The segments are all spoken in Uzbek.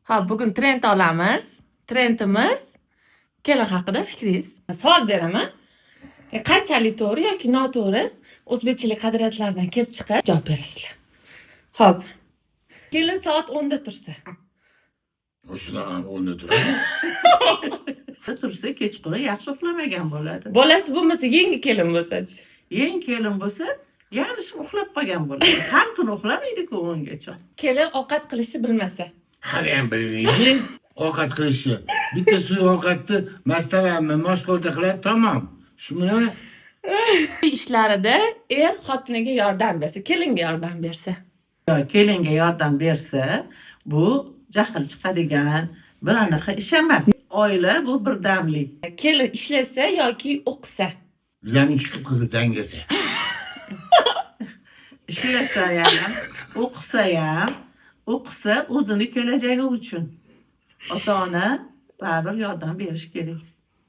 Xo'p, bugun trend olamiz. Trendimiz kelin haqida fikringiz. Savol beraman. Qanchalik to'g'ri yoki noto'g'ri o'zbekchilik qadriyatlaridan kelib chiqib javob berasizlar. Xo'p. Kelin soat 10 da tursa. Shunaqa ham o'rnida turadi. Tursa, kechqurun yaxshi uxlamagan bo'ladi. Bolasi bo'lmasa, yangi kelin bo'lsa-chi? Yangi kelin bo'lsa, yanglishib uxlab qolgan bo'ladi. Har kuni uxlamaydi-ku 10gacha. Kelin ovqat qilishni bilmasa. Hali ham bilmaydi ovqat qilishni. Bitta suv ovqatni mastavami, moshko'rda qiladi, tamom. Shu bilan. Uy ishlarida er xotiniga yordam bersa, kelinga yordam bersa. Yo, kelinga yordam bersa, bu jahl chiqadigan bir anaqa ish emas. Oila bu birdamlik. Kelin ishlasa yoki o'qisa. Bizaniki qip qizil dangasa. Ishlasa ham, o'qisa ham, o'qisa o'zini kelajagi uchun. Ota-ona baribir yordam berish kerak.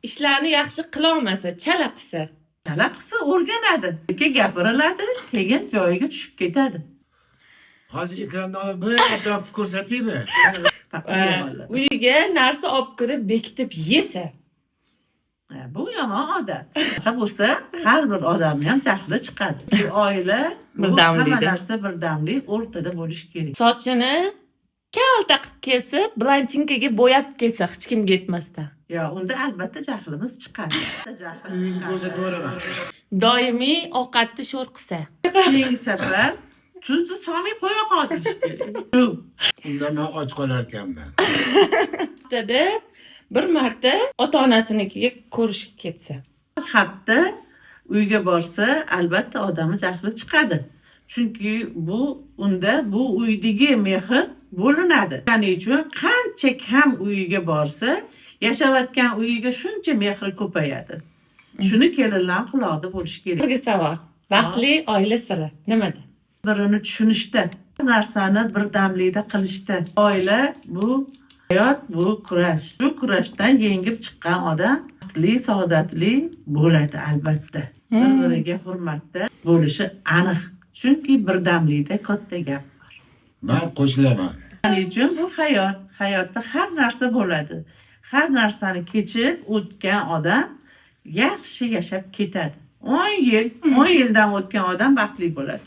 Ishlarni yaxshi qilolmasa, chala qilsa. Chala qilsa, o'rganadi. Keyin gapiriladi, keyin joyiga tushib ketadi. Hozir ekranda olib bir atrofni ko'rsataymi? Faqat yomonlar. Uyiga narsa olib kirib bekitib yesa. Ha, bu yomon odat. Shunaqa bo'lsa, har bir odamni ham jahli chiqadi. Bir oila bu Birdamlikda. hamma narsa birdamlik o'rtada bo'lishi kerak. Sochini kalta qilib kesib, blondinkaga bo'yab kelsa, hech kimga aytmasdan. Yo, unda albatta jahlimiz chiqadi. Jahl Uyini chiqadi. ko'rsatib yuboraman. Doimiy ovqatni sho'r qilsa. Keyingi safar tuzni solmay qo'ya qol deyish kerak. Shu. Unda men och qolar ekanman. Haftada bir marta ota-onasinikiga ko'rishib ketsa. Hafta uyga borsa, albatta odamni jahli chiqadi. Chunki bu unda bu uydagi mehr bo'linadi. Shuning uchun qancha kam uyiga borsa, yashayotgan uyiga shuncha mehri ko'payadi. Shuni kelinlar qulog'ida bo'lishi kerak. Oxirgi savol. Baxtli oila siri nimada? Birini tushunishda, narsani birdamlikda qilishda. Oila bu hayot, bu kurash. Shu kurashdan yengib chiqqan odam baxtli, saodatli bo'ladi albatta. Bir-biriga hurmatda bo'lishi aniq. Chunki birdamlikda katta gap bor. Men qo'shilaman. Shuning uchun bu hayot, hayotda har narsa bo'ladi. Har narsani kechib o'tgan odam yaxshi yashab ketadi. 10 yil, 10 yildan o'tgan odam baxtli bo'ladi.